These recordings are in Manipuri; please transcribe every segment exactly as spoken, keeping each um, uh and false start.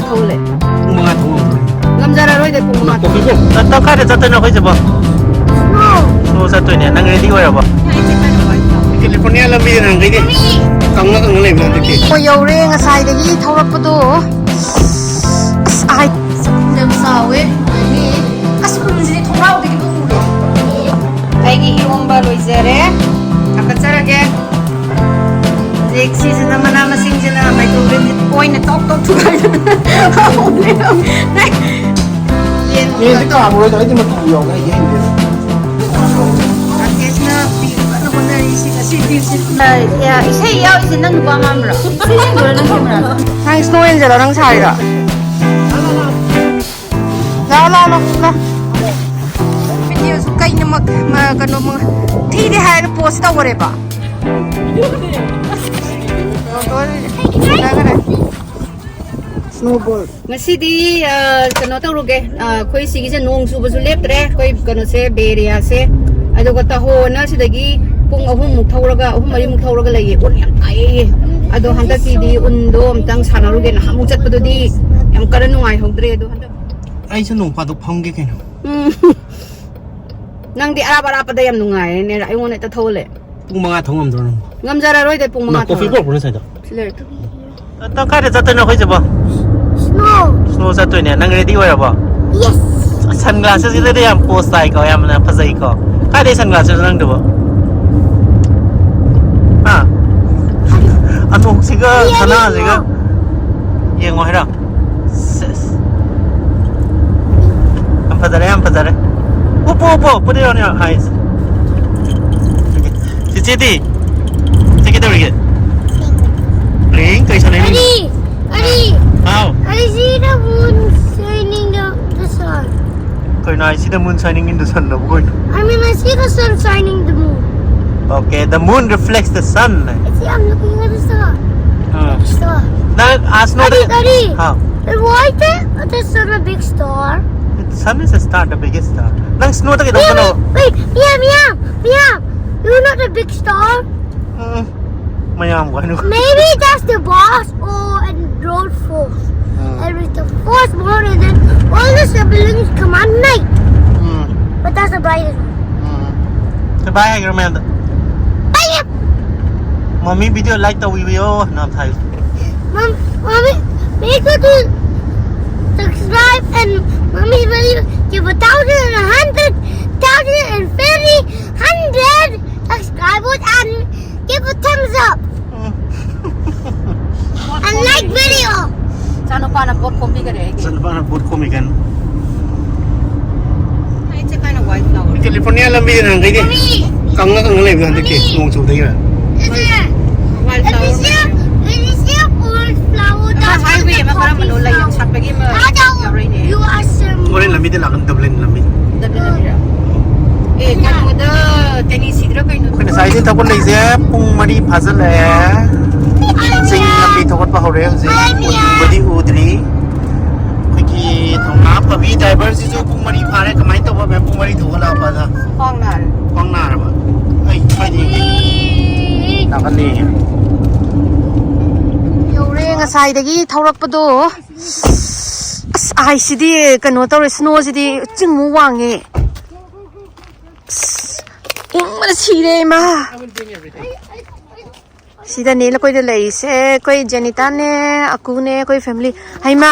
ꯊꯧꯂꯦ꯫ ꯄꯨꯡ ꯃꯉꯥ ꯊꯧ ꯉꯝꯗ꯭ꯔꯣ? ꯉꯝꯖꯔꯔꯣꯏꯗ ꯄꯨꯡ ꯃꯉꯥ꯫ Coffee break. ꯅꯪ ꯀꯥꯏꯗ ꯆꯠꯇꯣꯏꯅꯣ ꯑꯩꯈꯣꯏꯁꯤꯕꯣ? ꯁ꯭ꯅꯣ ꯆꯠꯇꯣꯏꯅꯦ꯫ ꯅꯪ ꯔꯦꯗꯤ ꯑꯣꯏꯔꯕꯣ? ꯀꯦꯂꯤꯐꯣꯔꯅꯤꯌꯥ ꯂꯝꯕꯤꯗ ꯅꯍꯥꯟꯈꯩꯗꯤ ꯀꯪꯉ ꯀꯪꯉ ꯂꯩꯕꯅꯦ ꯍꯟꯗꯛꯇꯤ꯫ ꯑꯣ, ꯌꯧꯔꯦ ꯉꯁꯥꯏꯗꯒꯤ ꯊꯧꯔꯛꯄꯗꯣ꯫ ꯑꯁ, ꯑꯥꯏ꯫ ꯌꯥꯝ ꯆꯥꯎꯋꯦ꯫ ꯑꯗꯒꯤ ꯑꯁ, ꯎꯔꯨꯝꯁꯤꯗꯤ ꯊꯣꯡꯅꯥꯎꯗꯒꯤ ꯑꯗꯨꯝ ꯎꯔꯦ꯫ ꯑꯩꯒꯤ ꯏꯔꯣꯝꯕ ꯂꯣꯏꯖꯔꯦ꯫ ꯍꯥꯞꯀꯠꯆꯔꯒꯦ꯫ ꯍꯧꯖꯤꯛ ꯁꯤꯁꯤꯅ ꯃꯅꯥ ꯃꯁꯤꯡꯁꯤꯅ ꯃꯥꯏꯀ꯭ꯔꯣꯋꯦꯚ ꯑꯣꯏꯅ ꯇꯣꯛ ꯇꯣꯛ ꯊꯨꯒꯥꯏꯗꯅ ꯍꯥꯎꯕꯅꯦ꯫ ꯌꯦꯟ ꯌꯦꯟꯗꯤ ꯀꯥꯝꯃꯔꯣꯏꯗ, ꯑꯩꯗꯤ ꯃꯇꯨ ꯌꯥꯎꯔꯒ ꯑꯩꯗꯤ ꯍꯩꯅꯗꯦ꯫ ꯔꯥꯀꯦꯁꯅ ꯐꯤ ꯀꯟꯅ ꯍꯣꯠꯅꯔꯤ꯫ ꯁꯤ ꯉꯁꯤ ꯐꯤꯁꯤ ꯏꯁꯩ ꯌꯥꯎꯔꯤꯁꯦ ꯅꯪ ꯅꯨꯄꯥ ꯃꯥꯟꯕ꯭ꯔꯣ? ꯏꯁꯩ ꯌꯦꯡꯕ꯭ꯔꯣ ꯅꯪ ꯀꯦꯃꯦꯔꯥꯗ? ꯅꯪ ꯁ꯭ꯅꯣ ꯌꯦꯡꯖꯔꯣ, ꯅꯪ ꯁꯥꯔꯤꯔꯣ? ꯂꯥꯎ, ꯂꯥꯎ, ꯂꯥꯎ, ꯂꯥꯎ꯫ ꯚꯤꯗꯤꯑꯣꯁꯨ ꯀꯩꯅꯣꯃꯛ, ꯃ-, ꯀꯩꯅꯣꯃꯛ ꯊꯤꯗꯦ ꯍꯥꯏꯔꯒ ꯄꯣꯁ ꯇꯧꯈꯔꯦꯕ꯫ ꯁ꯭ꯅꯣꯕꯣꯜ꯫ ꯉꯁꯤꯗꯤ, ꯑ, ꯀꯩꯅꯣ ꯇꯧꯔꯨꯒꯦ꯫ ꯑ, ꯑꯩꯈꯣꯏ ꯁꯤꯒꯤꯁꯦ ꯅꯣꯡ ꯆꯨꯕꯁꯨ ꯂꯦꯞꯇ꯭ꯔꯦ, ꯑꯩꯈꯣꯏ ꯀꯩꯅꯣꯁꯦ, ꯕꯦ ꯑꯦꯔꯤꯌꯥꯁꯦ꯫ ꯑꯗꯨꯒ ꯇꯍꯣꯅ ꯁꯤꯗꯒꯤ ꯄꯨꯡ ꯑꯍꯨꯝꯃꯨꯛ ꯊꯧꯔꯒ, ꯑꯍꯨꯝ ꯃꯔꯤꯃꯨꯛ ꯊꯧꯔꯒ ꯂꯩꯌꯦ꯫ ꯎꯟ ꯌꯥꯝ ꯇꯥꯏꯌꯦ꯫ ꯑꯗꯣ ꯍꯟꯗꯛꯀꯤꯗꯤ ꯎꯟꯗꯣ ꯑꯝꯇꯪ ꯁꯥꯟꯅꯔꯨꯒꯦ꯫ ꯅꯍꯥꯟꯃꯨꯛ ꯆꯠꯄꯗꯨꯗꯤ ꯌꯥꯝ ꯀꯟꯅ ꯅꯨꯡꯉꯥꯏꯍꯧꯗ꯭ꯔꯦ꯫ ꯑꯗꯣ ꯍꯟꯗꯛ ꯑꯩꯁꯨ ꯅꯣꯡ ꯐꯥꯗꯣꯛ ꯐꯝꯒꯦ ꯀꯩꯅꯣ꯫ ꯎꯝ꯫ ꯅꯪꯗꯤ ꯑꯔꯥꯞ ꯑꯔꯥꯞꯄꯗ ꯌꯥꯝ ꯅꯨꯡꯉꯥꯏꯔꯦꯅꯦ, ꯑꯩꯉꯣꯟꯗ ꯍꯦꯛꯇ ꯊꯧꯍꯜꯂꯦ꯫ ꯄꯨꯡ ꯃꯉꯥ ꯊꯧ ꯉꯝꯗ꯭ꯔꯣ ꯅꯪꯕꯣ? ꯉꯝꯖꯔꯔꯣꯏꯗ ꯄꯨꯡ ꯃꯉꯥ ꯅꯪ ꯀꯣꯐꯤ ꯊꯧ꯫ ꯄꯨꯔꯛꯄ꯭ꯔꯣ ꯉꯁꯥꯏꯗꯣ? ꯁꯤ ꯂꯩꯔꯦ꯫ ꯅꯪ ꯀꯥꯏꯗ ꯆꯠꯇꯣꯏꯅꯣ ꯑꯩꯈꯣꯏꯁꯤꯕꯣ? ꯁ꯭ꯅꯣ꯫ ꯁ꯭ꯅꯣ ꯆꯠꯇꯣꯏꯅꯦ꯫ ꯅꯪ ꯔꯦꯗꯤ ꯑꯣꯏꯔꯕꯣ? ꯌꯦꯁ꯫ ꯁꯟ ꯒ꯭ꯂꯥꯁꯦꯁ ꯁꯤꯗꯗꯤ ꯌꯥꯝ ꯄꯣꯁ ꯇꯥꯏꯀꯣ, ꯌꯥꯝꯅ ꯐꯖꯩꯀꯣ꯫ ꯀꯥꯏꯗꯩ ꯁꯟ ꯒ꯭ꯂꯥꯁꯦꯁ ꯅꯪꯗꯨꯕꯣ? ꯍꯥ? ꯑꯅꯣꯛꯁꯤꯒ ꯁꯅꯥꯁꯤꯒ ꯌꯦꯡꯉꯣ ꯍꯥꯏꯔꯣ? ꯁꯦꯁ꯫ ꯌꯥꯝ ꯐꯖꯔꯦ, ꯌꯥꯝ ꯐꯖꯔꯦ꯫ ꯎꯞꯄꯣ, ꯎꯞꯄꯣ, put it on your eyes. ꯆꯤꯆꯦꯗꯤ? ꯆꯤꯆꯦ ꯀꯩꯗꯧꯔꯤꯒꯦ? Playing? ꯀꯩ ꯁꯥꯟꯅꯩꯅꯣ? ꯑꯔꯤ, ꯑꯔꯤ꯫ ꯍꯥꯎ꯫ ꯑꯔꯤ, see the moon shining the, the sun. ꯀꯩꯅꯣ, I see the moon shining in the sun Abu ꯀꯩꯅꯣ? I mean, I see the sun shining the moon. Okay, the moon reflects the sun. See, I'm looking at the star. Ah. Star. ꯅꯪ ꯑꯥ ꯁ꯭ꯅꯣꯗ ꯑꯔꯤ, ꯑꯔꯤ꯫ ꯍꯥꯎ꯫ And why the, the sun a big star? The sun is a star, the biggest star. ꯅꯪ ꯁ꯭ꯅꯣꯗ ꯀꯩꯗꯧ ꯆꯠꯂꯣ? Miyam, wait, Miyam, Miyam, Miyam. You're not a big star. ꯎꯝ, ꯃꯌꯥꯝ ꯀꯥꯏꯅ꯫ Maybe that's the boss or a road force. It was the first born, and then all the siblings come at night. Mm. But that's the brightest one. Mm. Say bye, Grandma. Bye. Mommy video like the video. No, I'm tired. Mom, mommy, make sure to subscribe and mommy video give a thousand and a hundred, thousand and fifty, hundred subscribers and give a thumbs up. And like video. ꯏꯆꯥꯅꯨꯄꯥꯅ ꯄꯣꯠ ꯈꯣꯝꯕꯤꯈꯔꯦ ꯑꯩꯒꯤ꯫ ꯏꯆꯥꯅꯨꯄꯥꯅ ꯄꯣꯠ ꯈꯣꯝꯃꯤ ꯀꯟꯅ꯫ It's a kind of white flower. California ꯂꯝꯕꯤꯗ ꯅꯍꯥꯟꯈꯩꯗꯤ ꯀꯪꯉ ꯀꯪꯉ ꯂꯩꯕꯗꯣ ꯍꯟꯗꯛꯇꯤ ꯅꯣꯡ ꯆꯨꯕꯗꯒꯤ꯫ White flower. Highway ꯑꯃ ꯀꯔꯝꯕꯅꯣ ꯂꯩ ꯌꯥꯝ ꯁꯥꯠꯄꯒꯤ ꯑꯃ ꯌꯥꯎꯔꯛꯏꯅꯦ꯫ ꯍꯣꯔꯦꯟ ꯂꯝꯕꯤꯗ ꯂꯥꯛꯀꯅꯤ, ꯗꯕ꯭ꯂꯤꯟ ꯂꯝꯕꯤ꯫ ꯗꯕ꯭ꯂꯤꯟ ꯂꯝꯕꯤꯔ? ꯑꯦ, ꯀꯩꯅꯣꯗ, ꯇꯦꯅꯤꯁꯤꯗ꯭ꯔ ꯀꯩꯅꯣ? ꯑꯩꯈꯣꯏ ꯉꯁꯥꯏꯗꯩ ꯊꯧꯒꯠꯂꯛꯏꯁꯦ ꯄꯨꯡ ꯃꯔꯤ ꯐꯥꯖꯤꯜꯂꯛꯑꯦ꯫ ꯆꯤꯡ ꯂꯝꯕꯤ ꯊꯧꯒꯠꯄ ꯍꯧꯔꯦ ꯍꯧꯖꯤꯛ꯫ ꯎꯗꯤ ꯎꯗ꯭ꯔꯤ꯫ ꯑꯩꯈꯣꯏꯒꯤ ꯊꯧꯅꯥ ꯐꯕꯤ ꯗ꯭ꯔꯥꯏꯚꯔꯁꯤꯁꯨ ꯄꯨꯡ ꯃꯔꯤ ꯐꯥꯔꯦ꯫ ꯀꯃꯥꯏꯅ ꯇꯧꯕ, ꯃꯦꯝ? ꯄꯨꯡ ꯃꯔꯤ ꯊꯧꯒꯠꯂꯛꯑꯕꯗ ꯈ꯭ꯋꯥꯡ ꯅꯥꯔꯦ꯫ ꯈ꯭ꯋꯥꯡ ꯅꯥꯔꯕ? ꯑꯩ ꯁ꯭ꯋꯥꯏꯗ ꯌꯦꯡꯒꯦ꯫ ꯅꯥꯀꯟꯗ ꯌꯦꯡꯒꯦ꯫ ꯌꯧꯔꯦ ꯉꯁꯥꯏꯗꯒꯤ ꯊꯧꯔꯛꯄꯗꯣ꯫ ꯑꯁ, ꯑꯥꯏꯁꯁꯤꯗꯤ ꯀꯩꯅꯣ ꯇꯧꯔꯦ, ꯁ꯭ꯅꯣꯁꯤꯗꯤ ꯆꯤꯡꯃꯨꯛ ꯋꯥꯡꯉꯦ꯫ ꯑꯁ, ꯏꯪꯕꯅ ꯁꯤꯔꯦ ꯏꯃꯥ꯫ ꯁꯤꯗꯅꯦ ꯑꯩꯈꯣꯏꯗ ꯂꯩꯔꯤꯁꯦ, ꯑꯩꯈꯣꯏ ꯖꯦꯅꯤꯇꯥꯅꯦ, ꯑꯀꯨꯅꯦ, ꯑꯩꯈꯣꯏ ꯐꯦꯃꯤꯂꯤ꯫ ꯍꯩꯃꯥ,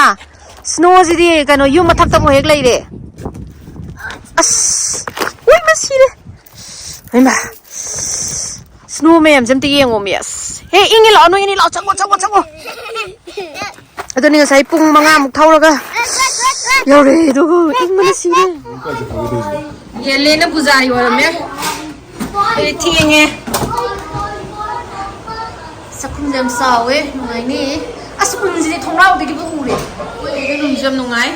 ꯁ꯭ꯅꯣꯁꯤꯗꯤ ꯀꯩꯅꯣ ꯌꯨꯝ ꯃꯊꯛꯇꯕꯨ ꯍꯦꯛ ꯂꯩꯔꯦ꯫ ꯑꯁ, ꯎꯏ ꯃꯥ ꯁꯤꯔꯦ꯫ ꯍꯩꯃꯥ, ꯁ꯭ꯅꯣ ꯃꯌꯥꯝꯁꯦ ꯑꯝꯇ ꯌꯦꯡꯉꯣꯃꯤ꯫ ꯑꯁ, ꯍꯦ, ꯏꯪꯉꯦ, ꯂꯥꯛꯑꯣ, ꯅꯣꯏ ꯑꯅꯤ ꯂꯥꯛꯑꯣ, ꯆꯪꯉꯣ, ꯆꯪꯉꯣ, ꯆꯪꯉꯣ꯫ ꯑꯗꯨꯅꯤ ꯉꯁꯥꯏ ꯄꯨꯡ ꯃꯉꯥꯃꯨꯛ ꯊꯧꯔꯒ ꯌꯧꯔꯦ, ꯑꯗꯨꯒ ꯏꯪꯕꯅ ꯁꯤꯔꯦ꯫ ꯌꯦꯜꯂꯦꯅ ꯄꯨꯖꯥ ꯌꯣꯜꯂꯝꯃꯦ꯫ ꯑꯩ ꯊꯦꯡꯉꯦ꯫ ꯆꯥꯛꯈꯨꯝꯁꯦ ꯌꯥꯝ ꯆꯥꯎꯋꯦ, ꯅꯨꯡꯉꯥꯏꯅꯤ꯫ ꯑꯁ, ꯎꯟꯁꯤꯗꯤ ꯊꯣꯡꯅꯥꯎꯗꯒꯤꯕꯨ ꯎꯔꯦ꯫ ꯑꯩꯈꯣꯏ ꯔꯨꯝꯁꯨ ꯌꯥꯝ ꯅꯨꯡꯉꯥꯏ꯫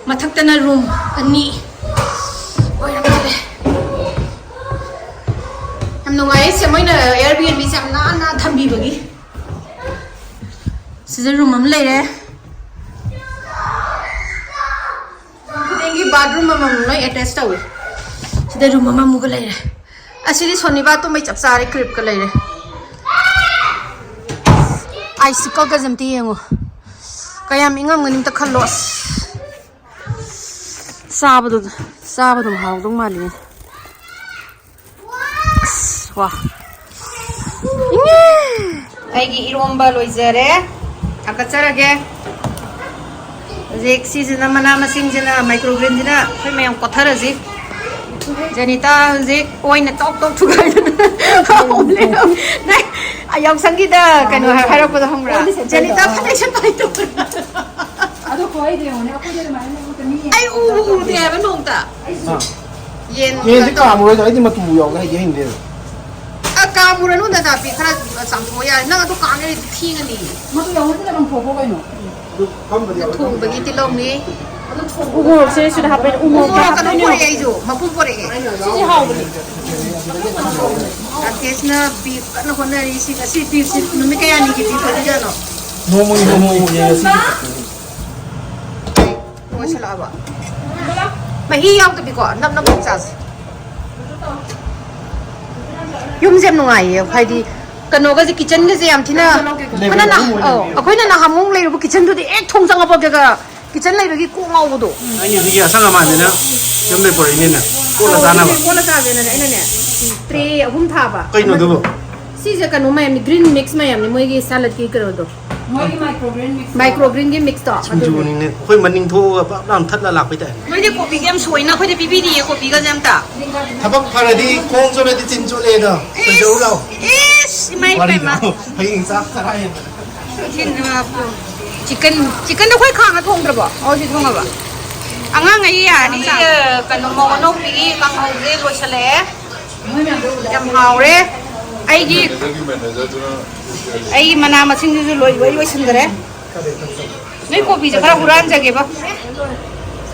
ꯃꯊꯛꯇꯅ ꯔꯨꯝ ꯑꯅꯤ ꯑꯣꯏꯔꯝꯃꯦ꯫ ꯌꯥꯝ ꯅꯨꯡꯉꯥꯏꯌꯦ꯫ ꯁꯦ, ꯃꯣꯏꯅ Airbnb ꯁꯦ ꯌꯥꯝ ꯅꯥꯟꯅ ꯊꯝꯕꯤꯕꯒꯤ꯫ ꯁꯤꯗ ꯔꯨꯝ ꯑꯃ ꯂꯩꯔꯦ꯫ ꯈꯨꯗꯤꯡꯒꯤ ꯕꯥꯠꯔꯨꯝ ꯑꯃꯃꯝ ꯂꯣꯏ ꯑꯦꯇꯦꯆ ꯇꯧꯋꯤ꯫ ꯁꯤꯗ ꯔꯨꯝ ꯑꯃꯃꯨꯛꯀ ꯂꯩꯔꯦ꯫ ꯑꯁꯤꯗꯤ ꯁꯣꯅꯤꯕꯥ ꯇꯨꯝꯕꯩ ꯆꯞ ꯆꯥꯔꯦ, ꯀ꯭ꯔꯤꯞꯀ ꯂꯩꯔꯦ꯫ ꯑꯥꯏꯁꯤꯀꯜꯒꯁꯦ ꯑꯝꯇ ꯌꯦꯡꯉꯣ꯫ ꯀꯌꯥꯝ ꯏꯪꯉꯝꯒꯅꯤ ꯑꯝꯇ ꯈꯜꯂꯣ꯫ ꯑꯁ, ꯆꯥꯕꯗꯣ, ꯆꯥꯕꯗꯣ ꯍꯥꯎꯗꯧ ꯃꯥꯜꯂꯤ꯫ ꯑꯁ, ꯋꯥ꯫ ꯏꯪꯉꯦ꯫ ꯑꯩꯒꯤ ꯏꯔꯣꯝꯕ ꯂꯣꯏꯖꯔꯦ꯫ ꯊꯥꯡꯒꯠꯆꯔꯒꯦ꯫ ꯍꯧꯖꯤꯛ ꯁꯤꯁꯤꯅ, ꯃꯅꯥ ꯃꯁꯤꯡꯁꯤꯅ, ꯃꯥꯏꯀ꯭ꯔꯣꯒ꯭ꯔꯤꯟꯁꯤꯅ ꯑꯩꯈꯣꯏ ꯃꯌꯥꯝ ꯀꯣꯠꯊꯔꯁꯤ꯫ ꯖꯦꯅꯤꯇꯥ ꯍꯧꯖꯤꯛ ꯑꯣꯏꯅ ꯇꯣꯛ ꯇꯣꯛ ꯊꯨꯒꯥꯏꯗꯅ ꯍꯥꯎꯕꯅꯦ꯫ ꯅꯪ ꯌꯥꯎꯁꯪꯒꯤꯗ ꯀꯩꯅꯣ ꯍꯥꯏ-, ꯍꯥꯏꯔꯛꯄꯗꯣ ꯈꯪꯕ꯭ꯔꯥ? ꯖꯦꯅꯤꯇꯥ ꯐꯅꯦꯛ ꯁꯦꯠꯄ ꯍꯩꯇꯕ꯭ꯔꯥ? ꯑꯗꯣ ꯈ꯭ꯋꯥꯏꯗꯤ ꯌꯦꯡꯉꯨꯅꯦ, ꯑꯩꯈꯣꯏꯗꯤ ꯑꯗꯨꯃꯥꯏꯅ ꯅꯣꯡꯃꯇ ꯃꯤ ꯑꯩ ꯎꯕꯨ ꯎꯗꯦ ꯍꯥꯏꯕ ꯅꯣꯡꯇ꯫ ꯑꯥ꯫ ꯌꯦꯟ ꯌꯦꯟꯗꯤ ꯀꯥꯝꯃꯨꯔꯣꯏꯗ, ꯑꯩꯗꯤ ꯃꯇꯨ ꯌꯥꯎꯒꯦ ꯍꯩꯗꯤ ꯍꯩꯅꯗꯦꯕ꯫ ꯑ, ꯀꯥꯝꯃꯨꯔꯅꯨ ꯅꯇꯥꯄꯤ, ꯈꯔ ꯆꯥꯝꯊꯣꯛꯑ ꯌꯥꯔꯦ꯫ ꯅꯪ ꯑꯗꯨ ꯀꯥꯝꯒꯦ ꯍꯥꯏꯗꯤ ꯊꯦꯡꯉꯅꯤ꯫ ꯃꯇꯨ ꯌꯥꯎꯍꯟꯗꯅ ꯂꯪꯊꯣꯛꯈꯣ ꯀꯩꯅꯣ꯫ ꯑꯗꯨ ꯀꯝꯕꯗꯤ ꯌꯥꯎꯔꯣꯏ꯫ ꯊꯣꯡꯕꯒꯤ ꯇꯤꯜꯍꯧꯅꯤ꯫ ꯑꯗꯨ ꯊꯣꯡꯕ ꯎ ꯃꯣꯔꯣꯛꯁꯦ ꯁꯤꯗ ꯍꯥꯞꯄꯦ꯫ ꯎ ꯃꯣꯔꯣꯛ ꯎ ꯃꯣꯔꯣꯛ ꯀꯩꯅꯣ ꯍꯥꯞꯄꯅꯦ꯫ ꯄꯨꯔꯛꯑꯦ ꯑꯩꯁꯨ, ꯃꯄꯨꯝ ꯄꯨꯔꯛꯑꯦ꯫ ꯁꯤꯁꯦ ꯍꯥꯎꯕꯅꯦ꯫ ꯔꯥꯀꯦꯁꯅ ꯕꯤꯐ ꯀꯟꯅ ꯍꯣꯠꯅꯔꯤ꯫ ꯁꯤ ꯉꯁꯤ ꯕꯤꯐꯁꯤ ꯅꯨꯃꯤꯠ ꯀꯌꯥꯅꯤꯒꯤ ꯕꯤꯐ ꯑꯣꯏꯗꯣꯏꯖꯥꯠꯅꯣ? ꯅꯣꯡꯃꯒꯤ, ꯅꯣꯡꯃꯒꯤ ꯉꯁꯤ꯫ ꯂꯣꯏꯁꯤꯜꯂꯛꯑꯕ? ꯃꯍꯤ ꯌꯥꯎꯗꯕꯤꯀꯣ, ꯅꯞ ꯅꯞ ꯅꯞ ꯆꯥꯁꯦ꯫ ꯌꯨꯝꯁꯦ ꯌꯥꯝ ꯅꯨꯡꯉꯥꯏꯌꯦ, ꯍꯥꯏꯗꯤ ꯀꯩꯅꯣꯒꯁꯦ, ꯀꯤꯠꯆꯟꯒꯁꯦ ꯌꯥꯝ ꯊꯤꯅ, ꯂꯩꯕ ꯑꯩꯈꯣꯏꯅ ꯅꯍꯥꯟ, ꯌꯨꯝ ꯑꯣꯏꯅ ꯑꯧ, ꯂꯩꯕ꯫ ꯑꯩꯈꯣꯏꯅ ꯅꯍꯥꯟꯃꯨꯛ ꯂꯩꯔꯨꯕ ꯀꯤꯠꯆꯟꯗꯨꯗꯤ ꯍꯦꯛ ꯊꯣꯡ ꯆꯪꯉꯛꯄꯗꯒ ꯀꯤꯠꯆꯟ ꯂꯩꯕꯒꯤ ꯀꯣꯛ ꯉꯥꯎꯕꯗꯣ꯫ ꯑꯩꯅ ꯁꯤꯒꯤ ꯑꯁꯪ ꯑꯃꯥꯟꯁꯤꯅ ꯌꯨꯝꯗꯩ ꯄꯨꯔꯛꯏꯅꯤꯅ ꯀꯣꯠꯂ ꯑꯧ, ꯆꯥꯅꯕ꯫ ꯀꯣꯠꯂ ꯆꯥꯁꯦꯅ ꯑꯩꯅꯅꯦ, ꯇ꯭ꯔꯦ ꯑꯍꯨꯝ ꯊꯥꯕ꯫ ꯀꯩꯅꯣ ꯑꯗꯨꯕꯨ? ꯁꯤꯁꯦ ꯀꯩꯅꯣ ꯃꯌꯥꯝꯅꯤ, ꯒ꯭ꯔꯤꯟ ꯃꯤꯛꯁ ꯃꯌꯥꯝꯅꯤ, ꯃꯣꯏꯒꯤ ꯁꯥꯂꯠꯀꯤ ꯀꯩꯅꯣꯗꯣ꯫ ꯃꯣꯏꯒꯤ ꯃꯥꯏꯀ꯭ꯔꯣꯒ꯭ꯔꯤꯟ ꯃꯤꯛꯁ꯫ ꯃꯥꯏꯀ꯭ꯔꯣꯒ꯭ꯔꯤꯟꯒꯤ ꯃꯤꯛꯁꯇꯣ꯫ ꯁꯤꯡꯖꯨꯅꯤꯅꯦ꯫ ꯑꯩꯈꯣꯏ ꯃꯅꯤꯡ ꯊꯣꯛꯑꯒ ꯄꯥꯛ ꯂꯥꯎꯅ ꯊꯠꯂ ꯂꯥꯛꯄꯩ ꯇꯥꯏꯞ꯫ ꯅꯣꯏꯗꯤ ꯀꯣꯕꯤꯒ ꯌꯥꯝ ꯁꯣꯏꯅ, ꯑꯩꯈꯣꯏꯗꯤ ꯄꯤꯕꯤꯗꯤꯌꯦ ꯀꯣꯕꯤꯒꯁꯦ ꯑꯝꯇ꯫ ꯊꯕꯛ ꯐꯔꯗꯤ ꯈꯣꯡ ꯆꯣꯠꯂꯗꯤ ꯆꯤꯟ ꯆꯣꯠꯂꯦꯗꯣ꯫ ꯁꯣꯏꯖꯧ ꯂꯥꯎ꯫ ꯏꯁ, ꯏꯃꯥ ꯏꯄꯦꯝꯃ꯫ ꯋꯥꯔꯤꯗꯣ꯫ ꯍꯌꯦꯡ ꯆꯥꯛ ꯆꯔꯥ ꯍꯦꯟꯕꯗ꯫ ꯆꯤꯛꯀꯟ, ꯆꯤꯛꯀꯟꯗꯣ ꯑꯩꯈꯣꯏ ꯈꯥꯡꯅ ꯊꯣꯡꯗ꯭ꯔꯕꯣ? ꯑꯣ, ꯁꯤ ꯊꯣꯡꯉꯕ? ꯑꯉꯥꯡ ꯑꯩ ꯌꯥꯔꯅꯤ ꯆꯥ꯫ ꯀꯩꯅꯣ, ꯃꯧ ꯑꯅꯧꯕꯤꯒꯤ ꯀꯥꯡꯍꯧꯁꯦ ꯂꯣꯏꯁꯤꯜꯂꯛꯑꯦ꯫ ꯌꯥꯝ ꯍꯥꯎꯔꯦ꯫ ꯑꯩꯒꯤ, ꯑꯩꯒꯤ ꯃꯅꯥ ꯃꯁꯤꯡꯗꯨꯁꯨ ꯂꯣꯏ, ꯂꯣꯏ ꯂꯣꯏꯁꯤꯟꯈꯔꯦ꯫ ꯅꯣꯏ ꯀꯣꯕꯤꯁꯦ ꯈꯔ ꯍꯨꯔꯥꯟꯖꯒꯦꯕ꯫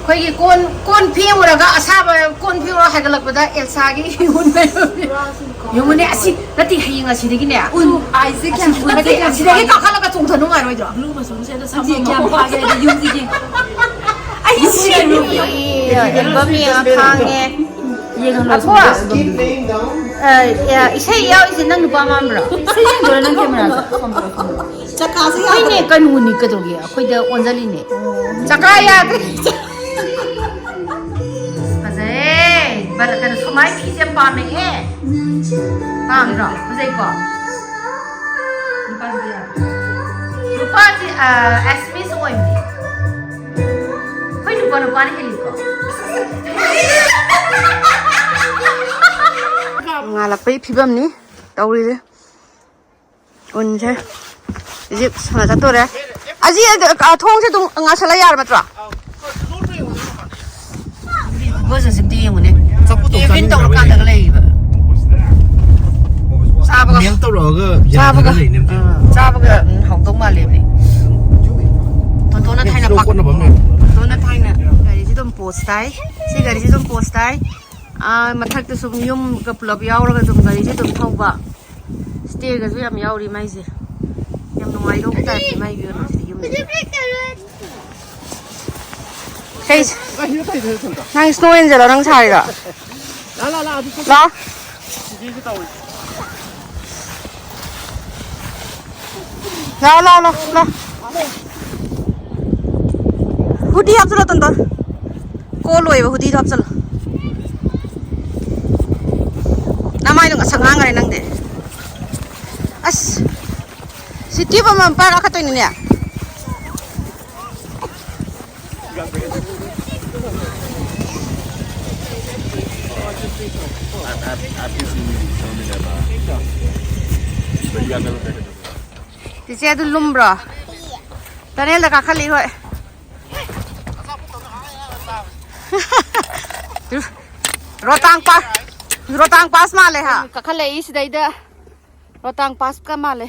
ꯑꯩꯈꯣꯏꯒꯤ ꯀꯣꯟ, ꯀꯣꯟ ꯐꯦꯡꯉꯨꯔꯒ ꯑꯁꯥꯕ ꯀꯣꯟ ꯐꯦꯡꯉꯨꯔꯒ ꯍꯥꯏꯒꯠꯂꯛꯄꯗ ꯑꯦꯜꯁꯥꯒꯤ ꯌꯨꯝ ꯂꯩꯔꯝꯃꯦ꯫ ꯌꯦꯡꯉꯨꯅꯦ, ꯑꯁꯤ ꯅꯠꯇꯦ, ꯍꯌꯦꯡ ꯑꯁꯤꯗꯒꯤꯅꯦ꯫ ꯎꯟ, ꯑꯥꯏꯁꯁꯦ ꯑꯁꯤ ꯀꯌꯥꯝ ꯅꯠꯇꯦ, ꯎꯟ ꯑꯁꯤꯗꯒꯤ ꯀꯥꯈꯠꯂꯒ ꯆꯣꯡꯊ ꯅꯨꯡꯉꯥꯏꯔꯣꯏꯗ꯭ꯔꯣ? ꯕ꯭ꯂꯨ ꯃꯆꯨꯁꯦ ꯑꯗ ꯅꯠꯇꯦ, ꯁꯝꯃꯝꯃꯣ꯫ ꯀꯌꯥꯝ ꯐꯥꯒꯦ ꯍꯥꯏꯗꯤ ꯌꯨꯝꯁꯤꯒꯤ꯫ ꯑꯩ ꯁꯤꯔꯦ꯫ ꯑꯦꯜꯕꯝ ꯌꯦꯡꯉ ꯈꯥꯡꯉꯦ꯫ ꯌꯦꯡꯍꯜꯂꯣ, ꯑꯄꯣ, ꯁꯣꯝꯗ ꯑꯦꯜꯕꯝꯗꯨꯁꯨ꯫ ꯑ, ꯑ, ꯏꯁꯩ ꯌꯥꯎꯔꯤꯁꯦ ꯅꯪ ꯅꯨꯄꯥ ꯃꯥꯟꯕ꯭ꯔꯣ? ꯏꯁꯩ ꯌꯦꯡꯗꯣꯏꯔꯣ ꯅꯪ ꯀꯦꯃꯦꯔꯥꯗ? ꯁꯣꯝꯗ, ꯁꯣꯝꯗ꯫ ꯆꯀꯥꯁꯦ ꯍꯣꯏꯅꯦ, ꯌꯥꯗ꯭ꯔꯦ꯫ ꯀꯩꯅꯣꯅꯤ, ꯀꯩꯗꯧꯒꯦ? ꯑꯩꯈꯣꯏꯗ ꯑꯣꯟꯁꯤꯜꯂꯤꯅꯦ꯫ ꯆꯀꯥ ꯌꯥꯗ꯭ꯔꯦ꯫ ꯐꯖꯩꯌꯦ꯫ ꯕꯔ-, ꯀꯩꯅꯣ, ꯁꯨꯃꯥꯏ ꯐꯤꯁꯦ ꯌꯥꯝ ꯄꯥꯝꯃꯦꯍꯦ꯫ ꯄꯥꯝꯗ꯭ꯔꯣ? ꯐꯖꯩꯀꯣ? ꯂꯨꯄꯥꯁꯤꯗꯤ ꯌꯥꯗ꯭ꯔꯦ꯫ ꯂꯨꯄꯥꯁꯤ, ꯑ, ꯑꯦꯁꯃꯤꯁ ꯑꯣꯏꯕꯅꯤ꯫ ꯑꯩꯈꯣꯏ ꯅꯨꯄꯥ ꯅꯨꯄꯥꯅ ꯍꯦꯜꯂꯤꯀꯣ? ꯅꯣꯡꯉꯥꯜꯂꯛꯄꯒꯤ ꯐꯤꯕꯝꯅꯤ ꯇꯧꯔꯤꯁꯦ꯫ ꯎꯟꯁꯦ꯫ ꯏꯖꯤꯞ ꯁꯥꯟꯅ ꯆꯠꯇꯣꯔꯦ꯫ ꯑꯁꯤ, ꯑ, ꯊꯣꯡꯁꯦ ꯑꯗꯨꯝ ꯉꯥꯁꯜꯂ ꯌꯥꯔꯕ ꯅꯠꯇ꯭ꯔꯣ? ꯕꯣꯁ ꯍꯧꯖꯤꯛꯇꯤ ꯌꯦꯡꯉꯨꯅꯦ꯫ ꯆꯐꯨ ꯇꯧ ꯀꯦꯕꯤꯟ ꯆꯥꯅꯤꯡꯗ꯭ꯔꯕ ꯇꯧꯔꯀꯥꯟꯗꯒ ꯂꯩꯔꯤꯕ꯫ ꯆꯥꯕꯒ ꯃꯦꯜ ꯇꯧꯔꯛꯑꯒ ꯌꯥꯗ꯭ꯔꯒ ꯆꯥꯕꯒ ꯂꯩꯅꯦ ꯑꯝꯇ꯫ ꯑꯥ, ꯆꯥꯕꯒ, ꯎꯝ, ꯍꯥꯎꯗꯧ ꯃꯥꯜꯂꯦꯕꯅꯦ꯫ ꯇꯣꯟꯇꯣꯟꯅ ꯑꯦ, ꯊꯥꯏꯅ ꯁ꯭ꯂꯣ ꯄꯥꯛ-, ꯀꯣꯠꯅꯕ ꯑꯃ ꯂꯩ꯫ ꯇꯣꯟꯇꯣꯟꯅ ꯊꯥꯏꯅ ꯒꯥꯔꯤꯁꯤ ꯑꯗꯨꯝ ꯄꯣꯁ ꯇꯥꯏ꯫ ꯁꯤ ꯒꯥꯔꯤꯁꯤ ꯑꯗꯨꯝ ꯄꯣꯁ ꯇꯥꯏ꯫ ꯑꯥ, ꯃꯊꯛꯇ ꯁꯨꯝ ꯌꯨꯝꯒ ꯄꯨꯂꯞ ꯌꯥꯎꯔꯒ ꯑꯗꯨꯝ ꯒꯥꯔꯤꯁꯦ ꯑꯗꯨꯝ ꯊꯧꯕ꯫ ꯁ꯭ꯇꯦꯌꯔꯒꯁꯨ ꯌꯥꯝ ꯌꯥꯎꯔꯤ ꯃꯥꯏꯁꯦ꯫ ꯌꯥꯝ ꯅꯨꯡꯉꯥꯏꯗꯧꯕ ꯇꯥꯏꯞꯇ ꯃꯥꯏ ꯚ꯭ꯌꯨ ꯁꯤꯗꯤ ꯌꯨꯝꯁꯦ꯫ ꯀꯩ-, ꯅꯪ ꯁ꯭ꯅꯣ ꯑꯦꯟꯖꯦꯜꯂꯣ ꯅꯪ ꯁꯥꯔꯤꯗꯣ? ꯂꯥ, ꯂꯥ, ꯂꯥ, ꯑꯗꯨ ꯂꯥ꯫ ꯁꯤꯒꯤꯁꯨ ꯇꯧꯔꯤ꯫ ꯂꯥ, ꯂꯥ, ꯂꯥ, ꯂꯥ꯫ ꯍꯨꯗꯤ ꯍꯥꯞꯆꯜꯂꯣ, ꯇꯣꯟꯇꯣꯟ꯫ ꯀꯣꯜ ꯂꯣꯏꯕ ꯍꯨꯗꯤꯗꯣ ꯍꯥꯞꯆꯜꯂꯣ꯫ ꯅꯃꯥꯏꯗꯣ ꯉꯁꯪ ꯉꯥꯡꯈ꯭ꯔꯦ ꯅꯪꯗꯤ꯫ ꯑꯁ, ꯁꯤ ꯇ꯭ꯌꯨꯕ ꯑꯃ ꯄꯥꯏꯔ ꯀꯥꯈꯠꯇꯣꯏꯅꯤꯅꯦ꯫ ꯆꯤꯆꯦ, ꯑꯗꯨ ꯂꯨꯝꯕ꯭ꯔꯣ? ꯇꯅꯦꯜꯗ ꯀꯥꯈꯠꯂꯤ ꯍꯣꯏ꯫ ꯔꯣꯇꯥꯡ ꯄꯥ-, ꯔꯣꯇꯥꯡ ꯄꯥꯁ ꯃꯥꯜꯂꯦ ꯍꯥ? ꯀꯥꯈꯠꯂꯛꯏ ꯁꯤꯗꯩꯗ꯫ ꯔꯣꯇꯥꯡ ꯄꯥꯁꯀ ꯃꯥꯜꯂꯦ꯫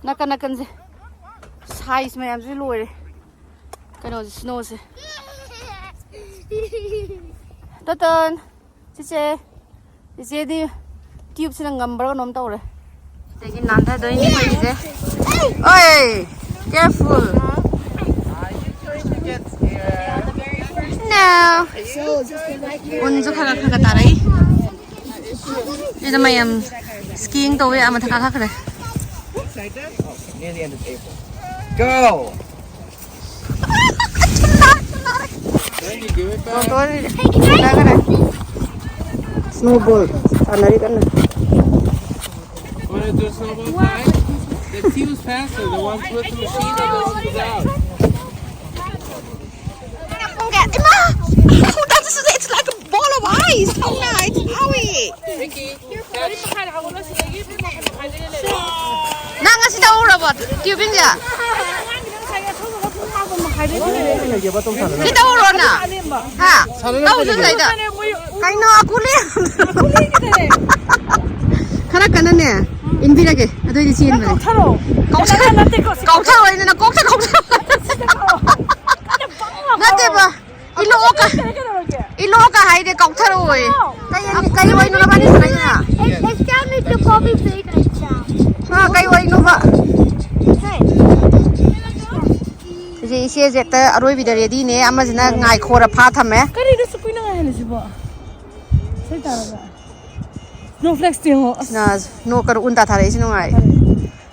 ꯅꯥꯀꯟ ꯅꯥꯀꯟꯁꯦ꯫ ꯁꯥꯏꯖ ꯃꯌꯥꯝꯁꯤꯁꯨ ꯂꯣꯏꯔꯦ꯫ ꯀꯩꯅꯣꯁꯦ, ꯁ꯭ꯅꯣꯁꯦ꯫ ꯇꯇꯟ, ꯆꯤꯆꯦ꯫ ꯆꯤꯆꯦꯗꯤ ꯇ꯭ꯌꯨꯕꯁꯤꯅ ꯉꯝꯕ꯭ꯔꯥ ꯀꯩꯅꯣꯝ ꯇꯧꯔꯦ꯫ ꯑꯗꯒꯤ ꯅꯥꯟꯊꯗꯣꯏꯅꯤ ꯑꯩꯈꯣꯏꯒꯤꯁꯦ꯫ ꯑꯣꯏ! Careful! No! ꯎꯟꯁꯨ ꯈꯔ ꯈꯔ ꯈꯔ ꯇꯥꯔꯛꯏ꯫ ꯁꯤꯗ ꯃꯌꯥꯝ skiing ꯇꯧꯕ ꯌꯥ ꯃꯊꯛ ꯀꯥꯈꯠꯈ꯭ꯔꯦ꯫ Like that? Oh, near the end of April. Go! Then you give it back. Snowball. ꯁꯥꯟꯅꯔꯤ ꯀꯟꯅ꯫ Want to do a snowball fight? The team is faster. The ones with the machine are the ones without. ꯄꯨꯡ ꯀꯌꯥ? ꯏꯃꯥ! That's, it's like a ball of ice. ꯊꯧꯅ, it's ꯍꯥꯎꯋꯤ꯫ Ricky, catch. ꯅꯪ ꯉꯁꯤ ꯇꯧꯔꯕꯣ, ꯇ꯭ꯌꯨꯕꯤꯡꯁꯦ? ꯁꯤ ꯇꯧꯔꯣ ꯅꯪ꯫ ꯍꯥ? ꯇꯧꯁꯨ ꯂꯩꯗ꯫ ꯀꯩꯅꯣ, ꯑꯀꯨꯂꯤ? ꯈꯔ ꯀꯟꯅꯅꯦ ꯏꯟꯕꯤꯔꯒꯦ, ꯑꯗꯨꯑꯣꯏꯗꯤ ꯆꯦꯟꯕꯅꯦ꯫ ꯀꯧꯊꯔꯣ꯫ ꯀꯧꯊꯔꯣ꯫ ꯅꯠꯇꯦꯀꯣ, ꯁꯤ ꯀꯧꯊꯔꯣ, ꯑꯩꯅ ꯅꯀꯣꯛꯇ ꯀꯧꯊꯔꯣ꯫ ꯁꯤꯗ ꯀꯧꯔꯣ꯫ ꯀꯟꯅ ꯕꯪ ꯂꯥꯎ ꯅꯠꯇꯦꯕ꯫ ꯀꯧꯔꯣ꯫ ꯏꯂꯣꯛꯀ, ꯀꯩꯗꯧꯔꯒꯦ? ꯏꯂꯣꯛꯀ ꯍꯥꯏꯗꯦ, ꯀꯧꯊꯔꯛꯑꯣꯏ꯫ ꯀꯩ, ꯀꯩ ꯑꯣꯏꯅꯣ ꯅꯕꯥꯅꯤ ꯁꯥꯟꯅꯩꯗꯨꯅ? It's time to copy paste exam. ꯍꯥ, ꯀꯩ ꯑꯣꯏꯅꯣꯕ? ꯍꯧꯖꯤꯛ ꯏꯆꯦꯁꯦ ꯍꯦꯛꯇ ꯑꯔꯣꯏꯕꯤꯗ ꯔꯦꯗꯤꯅꯦ, ꯑꯃꯁꯤꯅ ꯉꯥꯏꯈꯣꯔ ꯐꯥ ꯊꯝꯃꯦ꯫ ꯀꯔꯤꯅꯣ ꯁꯨꯛ ꯀꯨꯏꯅ ꯉꯥꯏꯍꯜꯂꯤꯁꯤꯕꯣ? ꯏꯁꯩ ꯇꯥꯔꯒ꯫ Snowflakes ꯌꯦꯡꯉꯣ, ꯑꯁ꯫ ꯅ-, ꯅꯣꯛꯀꯅꯨ, ꯎꯟ ꯇꯥꯊꯔꯛꯏꯁꯤ ꯅꯨꯡꯉꯥꯏ꯫ ꯐꯔꯦ꯫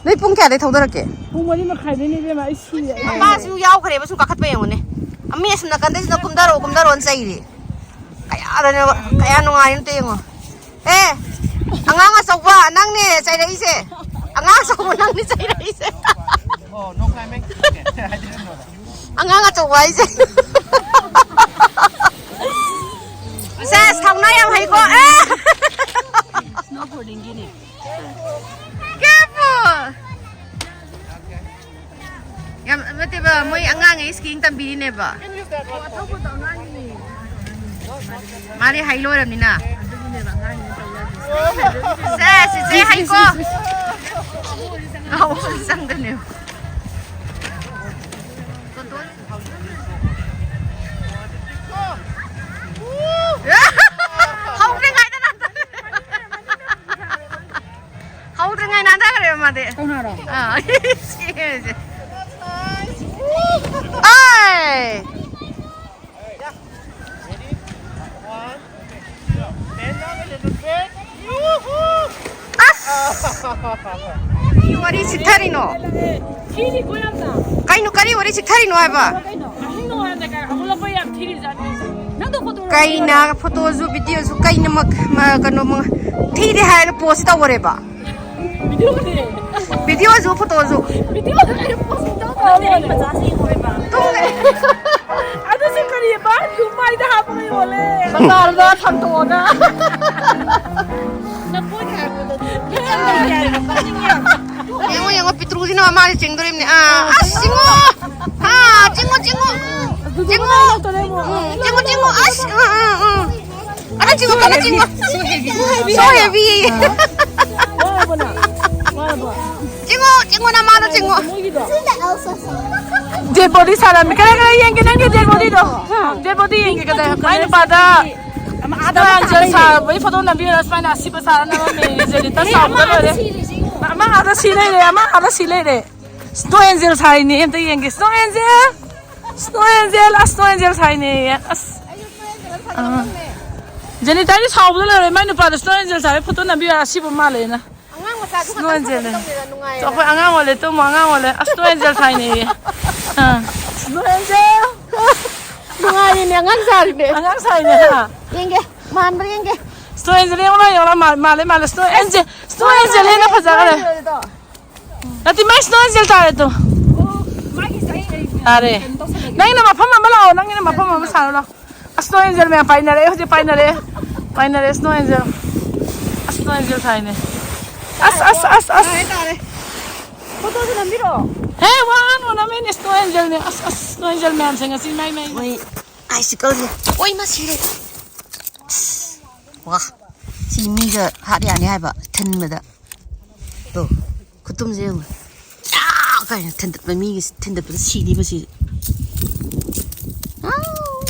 ꯅꯣꯏ ꯄꯨꯡ ꯀꯌꯥꯗꯩ ꯊꯧꯗꯔꯛꯀꯦ? ꯄꯨꯡ ꯃꯔꯤ ꯃꯈꯥꯏꯗꯩꯅꯦ ꯏꯕꯦꯝꯃ, ꯑꯩ ꯁꯤꯔꯦ, ꯑꯩ꯫ ꯃꯄꯥꯁꯨ ꯌꯥꯎꯈ꯭ꯔꯦꯕ, ꯁꯨꯝ ꯀꯥꯈꯠꯄ ꯌꯦꯡꯉꯨꯅꯦ꯫ ꯃꯤ ꯑꯁꯨꯝ ꯅꯥꯀꯟꯗꯩꯁꯤꯅ "ꯀꯨꯝꯊꯔꯛꯑꯣ, ꯀꯨꯝꯊꯔꯛꯑꯣꯅ" ꯆꯩꯔꯤ꯫ ꯀꯌꯥꯗꯅꯦꯕ, ꯀꯌꯥ ꯅꯨꯡꯉꯥꯏꯅꯣ ꯑꯝꯇ ꯌꯦꯡꯉꯣ꯫ ꯑꯦ, ꯑꯉꯥꯡ ꯑꯆꯧꯕ ꯅꯪꯅꯦ ꯆꯩꯔꯛꯏꯁꯦ꯫ ꯑꯉꯥꯡ ꯑꯆꯧꯕ ꯅꯪꯅꯦ ꯆꯩꯔꯛꯏꯁꯦ꯫ Oh, no climbing? Okay, I didn't know that. ꯑꯉꯥꯡ ꯑꯆꯧꯕ ꯍꯥꯏꯁꯦ꯫ ꯁꯦꯁ, ꯊꯧꯅꯥ ꯌꯥꯝ ꯍꯩꯀꯣ꯫ ꯑꯦ! Snowboardingꯒꯤꯅꯦ꯫ Careful! ꯌꯥꯝ ꯅꯠꯇꯦꯕ, ꯃꯣꯏ ꯑꯉꯥꯡꯉꯩ skiing ꯇꯝꯕꯤꯔꯤꯅꯦꯕ꯫ ꯃꯥꯗꯤ ꯍꯩ ꯂꯣꯏꯔꯕꯅꯤꯅ꯫ ꯁꯦ, ꯆꯤꯆꯦ ꯍꯩꯀꯣ꯫ ꯑꯧ, ꯆꯪꯗꯣꯏꯅꯦ꯫ ꯍꯧꯗ꯭ꯔꯤꯉꯩꯗ ꯅꯥꯟꯊꯈ꯭ꯔꯦ꯫ ꯍꯧꯗ꯭ꯔꯤꯉꯩ ꯅꯥꯟꯊꯈ꯭ꯔꯦꯕ ꯃꯥꯗꯤ꯫ ꯀꯧꯅꯔꯣ? ꯑꯥ꯫ ꯁꯤ ꯍꯦꯁꯦ꯫ ꯑꯥꯏ! Bend down a little bit. ꯑꯁ! ꯁꯤ ꯋꯥꯔꯤ ꯆꯤꯛꯊꯔꯤꯅꯣ? ꯊꯤꯔꯤꯀꯣ ꯌꯥꯝꯅ꯫ ꯀꯩꯅꯣ, ꯀꯔꯤ ꯋꯥꯔꯤ ꯆꯤꯛꯊꯔꯤꯅꯣ ꯍꯥꯏꯕ? ꯀꯩꯅꯣ? ꯑꯍꯤꯡ ꯅꯣꯡꯉꯥꯜꯂꯝꯗꯥꯏ ꯀꯥꯏ ꯍꯧꯒꯠꯂꯛꯄ ꯌꯥꯝ ꯊꯤꯔꯤꯖꯥꯠꯅꯤ꯫ ꯅꯪꯗꯣ ꯐꯣꯇꯣ ꯀꯩꯅ ꯐꯣꯇꯣꯁꯨ ꯚꯤꯗꯤꯑꯣꯁꯨ ꯀꯩꯅ ꯃꯛ-, ꯃ-, ꯀꯩꯅꯣ ꯃ-, ꯊꯤꯔꯦ ꯍꯥꯏꯅ ꯄꯣꯁ ꯇꯧꯈꯔꯦꯕ꯫ ꯚꯤꯗꯤꯑꯣꯗꯤ꯫ ꯚꯤꯗꯤꯑꯣꯁꯨ ꯐꯣꯇꯣꯁꯨ꯫ ꯚꯤꯗꯤꯑꯣꯗꯤ ꯑꯩ ꯄꯣꯁ ꯇꯧ ꯅꯠꯇꯦ, ꯑꯩ ꯇꯧꯔꯦ꯫ ꯃꯆꯥꯁꯤ ꯌꯦꯡꯉꯣꯏꯕ꯫ ꯇꯨꯝꯃꯦ꯫ ꯑꯗꯨꯁꯨ ꯀꯔꯤꯕ? ꯌꯨꯝ ꯃꯥꯏꯗ ꯍꯥꯞꯄꯒ ꯌꯣꯜꯂꯦ꯫ ꯕꯖꯥꯔꯗ ꯊꯝꯗꯣꯛꯑꯒ꯫ ꯅꯄꯣꯠ ꯍꯥꯏꯕꯗꯣ꯫ ꯌꯦꯡꯉꯣ, ꯌꯦꯡꯉꯣ, ꯄꯤꯇ꯭ꯔꯨꯁꯤꯅ ꯃꯃꯥꯁꯦ ꯆꯤꯡꯗꯣꯔꯤꯕꯅꯦ꯫ ꯑꯥ, ꯑꯁ, ꯆꯤꯡꯉꯣ꯫ ꯑꯥ, ꯆꯤꯡꯉꯣ, ꯆꯤꯡꯉꯣ꯫ ꯆꯤꯡꯉꯣ꯫ ꯎꯝ, ꯆꯤꯡꯉꯣ, ꯆꯤꯡꯉꯣ꯫ ꯑꯁ, ꯑꯥ, ꯑꯥ, ꯑꯥ꯫ ꯀꯟꯅ ꯆꯤꯡꯉꯣ, ꯀꯟꯅ ꯆꯤꯡꯉꯣ꯫ So heavy. ꯋꯥꯔꯕꯣ ꯅꯪ? ꯋꯥꯔꯕꯣ? ꯆꯤꯡꯉꯣ, ꯆꯤꯡꯉꯣ, ꯅꯃꯥꯗꯣ ꯆꯤꯡꯉꯣ꯫ ꯃꯣꯏꯒꯤꯗꯣ? Dead body ꯁꯥꯔꯝꯃꯤ꯫ ꯀꯔꯥꯏ, ꯀꯔꯥꯏ ꯌꯦꯡꯒꯦ ꯅꯪꯒꯤ dead bodyꯗꯣ? Dead body ꯌꯦꯡꯒꯦ ꯀꯗꯥꯏ? ꯃꯥꯏ ꯅꯨꯄꯥꯗ ꯑꯃ ꯑꯥꯗ ꯑꯃ ꯁꯥꯕꯒꯤ ꯐꯣꯇꯣ ꯅꯝꯕꯤꯔꯣ꯫ ꯁꯨꯃꯥꯏꯅ ꯑꯁꯤꯕ ꯁꯥꯔ ꯅꯝꯃꯝꯃꯦ꯫ ꯖꯦꯅꯤꯇꯥ ꯑꯦ, ꯑꯃ ꯁꯥꯎꯕꯗ ꯑꯥꯗ ꯂꯣꯏꯔꯦ꯫ ꯁꯤꯔꯦ, ꯁꯤ꯫ ꯑꯃ ꯑꯥꯗ ꯁꯤ ꯂꯩꯔꯦ, ꯑꯃ ꯑꯥꯗ ꯁꯤ ꯂꯩꯔꯦ꯫ Snow Angel ꯁꯥꯏꯅꯦ, ꯑꯝꯇ ꯌꯦꯡꯒꯦ꯫ Snow Angel! Snow Angel! ꯑꯁ, Snow Angel ꯁꯥꯏꯅꯦ꯫ ꯑꯁ꯫ ꯑꯥ꯫ ꯖꯦꯅꯤꯇꯥꯗꯤ ꯁꯥꯎꯕꯗ ꯂꯣꯏꯔꯦ꯫ ꯃꯥꯏ ꯅꯨꯄꯥꯗ Snow Angel ꯁꯥꯏ ꯐꯣꯇꯣ ꯅꯝꯕꯤꯌꯨ ꯍꯥꯏꯔ ꯑꯁꯤꯕ ꯃꯥꯜꯂꯦꯅ꯫ ꯑꯉꯥꯡ ꯃꯆꯥꯁꯨ Snow ꯈꯇꯪ Angel ꯅꯦ꯫ ꯐꯖꯅ ꯇꯧꯗꯦꯗ, ꯅꯨꯡꯉꯥꯏꯌꯦꯅ꯫ ꯑꯩꯈꯣꯏ ꯑꯉꯥꯡ ꯑꯣꯜꯂꯦ, ꯇꯨꯝꯃꯣ, ꯑꯉꯥꯡ ꯑꯣꯜꯂꯦ꯫ ꯑꯁ, Snow Angel ꯁꯥꯏꯅꯦꯌꯦ꯫ ꯑꯥ꯫ Snow Angel! ꯅꯨꯡꯉꯥꯏꯔꯤꯅꯦ, ꯑꯉꯥꯡ ꯁꯥꯔꯤꯅꯦ꯫ ꯑꯉꯥꯡ ꯁꯥꯏꯅꯦ, ꯍꯥ? ꯌꯦꯡꯒꯦ, ꯃꯥꯟꯕ꯭ꯔꯥ ꯌꯦꯡꯒꯦ꯫ Snow Angel ꯌꯦꯡꯉꯨ, ꯌꯦꯡꯉꯨ, ꯃꯥ-, ꯃꯥꯜꯂꯦ, ꯃꯥꯜꯂꯦ꯫ Snow Angel, Snow Angel ꯍꯦꯟꯅ ꯐꯖꯈ꯭ꯔꯦ꯫ ꯁꯣꯏꯔꯣꯏꯗꯣ꯫ ꯅꯠꯇꯦ, ꯃꯥꯏ Snow Angel ꯇꯥꯔꯦ ꯇꯨ꯫ ꯑꯣ, ꯃꯥꯒꯤ ꯁꯥꯏ-, ꯇꯥꯔꯦ꯫ ꯀꯩꯅꯣ ꯇꯧꯁꯜꯂꯒꯦ꯫ ꯅꯪꯒꯤꯅ ꯃꯐꯝ ꯑꯃ ꯂꯥꯛꯑꯣ, ꯅꯪꯒꯤꯅ ꯃꯐꯝ ꯑꯃ ꯁꯥꯔꯣ ꯂꯥꯛꯑꯣ꯫ ꯑꯁ, Snow Angel ꯃꯌꯥꯝ ꯄꯥꯏꯅꯔꯛꯑꯦ, ꯍꯧꯖꯤꯛ ꯄꯥꯏꯅꯔꯛꯑꯦ꯫ ꯄꯥꯏꯅꯔꯛꯑꯦ, Snow Angel꯫ ꯑꯁ, Snow Angel ꯁꯥꯏꯅꯦ꯫ ꯑꯁ, ꯑꯁ, ꯑꯁ, ꯑꯁ꯫ ꯇꯥꯔꯦ, ꯇꯥꯔꯦ꯫ ꯐꯣꯇꯣꯁꯨ ꯅꯝꯕꯤꯔꯛꯑꯣ꯫ ꯍꯦ, ꯋꯥ ꯉꯥꯡꯅꯨ, ꯅꯝꯃꯤꯅꯦ, Snow Angelꯅꯦ꯫ ꯑꯁ, ꯑꯁ, Snow Angel ꯃꯌꯥꯝꯁꯦ ꯉꯁꯤ ꯃꯩ, ꯃꯩ, ꯃꯩ꯫ ꯃꯣꯏ icicleꯁꯦ꯫ ꯑꯣꯏ, ꯃꯥ ꯁꯤꯔꯦ꯫ ꯑꯁ, ꯋꯥ꯫ ꯁꯤ ꯃꯤꯒ ꯍꯥꯠ ꯌꯥꯅꯤ ꯍꯥꯏꯕ, ꯊꯤꯟꯕꯗ꯫ ꯇꯣ, ꯈꯨꯇꯨꯝꯁꯦ ꯌꯦꯡꯉꯨ꯫ ꯌꯥ! ꯀꯥꯏꯅ ꯊꯤꯟꯗꯠꯄ, ꯃꯤꯒꯤ ꯊꯤꯟꯗꯠꯄꯗ ꯁꯤꯅꯤꯕ ꯁꯤ꯫ ꯑꯥꯎ!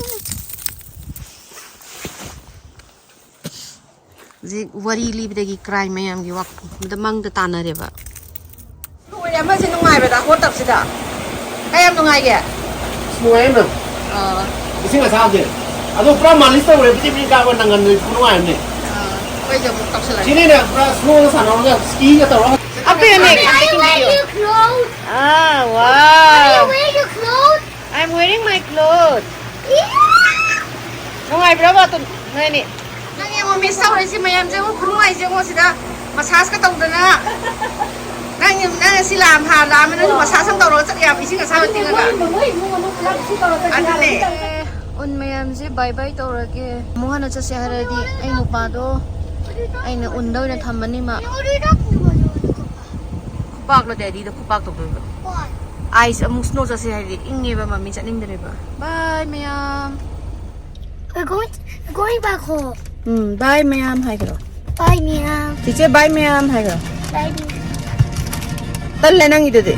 ꯍꯧꯖꯤꯛ ꯋꯥꯔꯤ ꯂꯤꯕꯗꯒꯤ crime ꯃꯌꯥꯝꯒꯤ ꯋꯥ-, ꯃꯪꯗ ꯇꯥꯅꯔꯦꯕ꯫ ꯂꯣꯏꯔꯦ, ꯑꯃꯁꯦ ꯅꯨꯡꯉꯥꯏꯕꯗ ꯍꯣꯠ ꯇꯞꯁꯤꯗ꯫ ꯀꯌꯥꯝ ꯅꯨꯡꯉꯥꯏꯒꯦ? ꯅꯨꯡꯉꯥꯏꯌꯦ, ꯃꯦꯝ꯫ ꯑꯥ꯫ ꯏꯁꯤꯡ ꯑꯁꯥꯕꯁꯦ꯫ ꯑꯗꯣ ꯄꯨꯔꯥ ꯃꯥꯂꯤꯁ ꯇꯧꯔꯦ, ꯄꯤꯗꯤꯛ ꯄꯤꯗꯤꯛ ꯀꯥꯕ ꯅꯪꯒꯟꯗ ꯈꯨꯅꯨꯡꯉꯥꯏ ꯑꯃꯅꯦ꯫ ꯑꯥ, ꯑꯩꯈꯣꯏꯁꯨ ꯑꯃꯨꯛ ꯇꯧꯁꯜꯂꯒꯦ꯫ ꯁꯤꯅꯤꯅꯦ, ꯄꯨꯔꯥ snowꯒ ꯁꯥꯟꯅꯔꯒ, skiꯒ ꯇꯧꯔꯒ꯫ Up to your neck. I'm taking Wear video. Your clothes. Ah, Why you wow. Wear your clothes. Ah, wow. I'm wearing my clothes. Yeah. ꯅꯨꯡꯉꯥꯏꯕ꯭ꯔꯕ ꯑꯗꯨꯝ ꯅꯣꯏꯅꯤ? ꯅꯪ ꯌꯦꯡꯉꯣ, ꯃꯤꯁ ꯇꯧꯔꯤꯁꯤ ꯃꯌꯥꯝꯁꯦ ꯌꯦꯡꯉꯣ, ꯈꯨꯅꯨꯡꯉꯥꯏꯁꯦ ꯌꯦꯡꯉꯣ ꯁꯤꯗ꯫ ꯃꯁꯥꯖꯀ ꯇꯧꯗꯅ꯫ ꯅꯪ ꯅꯪ ꯁꯤ ꯂꯥꯛꯑꯝ ꯍꯥꯟ ꯂꯥꯛꯑꯝꯃꯦ, ꯅꯪꯁꯨ ꯃꯁꯥꯖ ꯑꯃ ꯇꯧꯔꯒ ꯆꯠ ꯌꯥꯕ, ꯏꯁꯤꯡ ꯑꯁꯥꯕ ꯇꯤꯡꯉꯒ꯫ ꯑꯗꯨꯅꯦ꯫ ꯎꯟ ꯃꯌꯥꯝꯁꯦ ꯕꯥꯏ ꯕꯥꯏ ꯇꯧꯔꯒꯦ꯫ ꯑꯃꯨꯛ ꯍꯟꯅ ꯆꯠꯁꯦ ꯍꯥꯏꯔꯗꯤ ꯑꯩ ꯅꯨꯄꯥꯗꯣ ꯑꯩꯅ ꯎꯟꯗ ꯑꯣꯏꯅ ꯊꯝꯃꯅꯤ ꯃꯥ꯫ ꯈꯨꯄꯥꯛꯂꯣ ꯗꯦꯗꯤꯗ ꯈꯨꯄꯥꯛ ꯇꯧꯗꯣꯏꯕ꯫ ꯑꯥꯏꯁ ꯑꯃꯨꯛ ꯁ꯭ꯅꯣ ꯆꯠꯁꯦ ꯍꯥꯏꯗꯤ ꯏꯪꯉꯦꯕ ꯃꯝꯃꯤ, ꯆꯠꯅꯤꯡꯗ꯭ꯔꯦꯕ꯫ ꯕꯥꯏ ꯃꯌꯥꯝ꯫ We're going, we're going back home. ꯎꯝ, ꯕꯥꯏ ꯃꯌꯥꯝ ꯍꯥꯏꯈ꯭ꯔꯣ꯫ Bye, Mia. ꯆꯤꯆꯦ ꯕꯥꯏ ꯃꯌꯥꯝ ꯍꯥꯏꯈ꯭ꯔꯣ꯫ Bye, Mia. ꯇꯜꯂꯦ ꯅꯪꯒꯤꯗꯨꯗꯤ꯫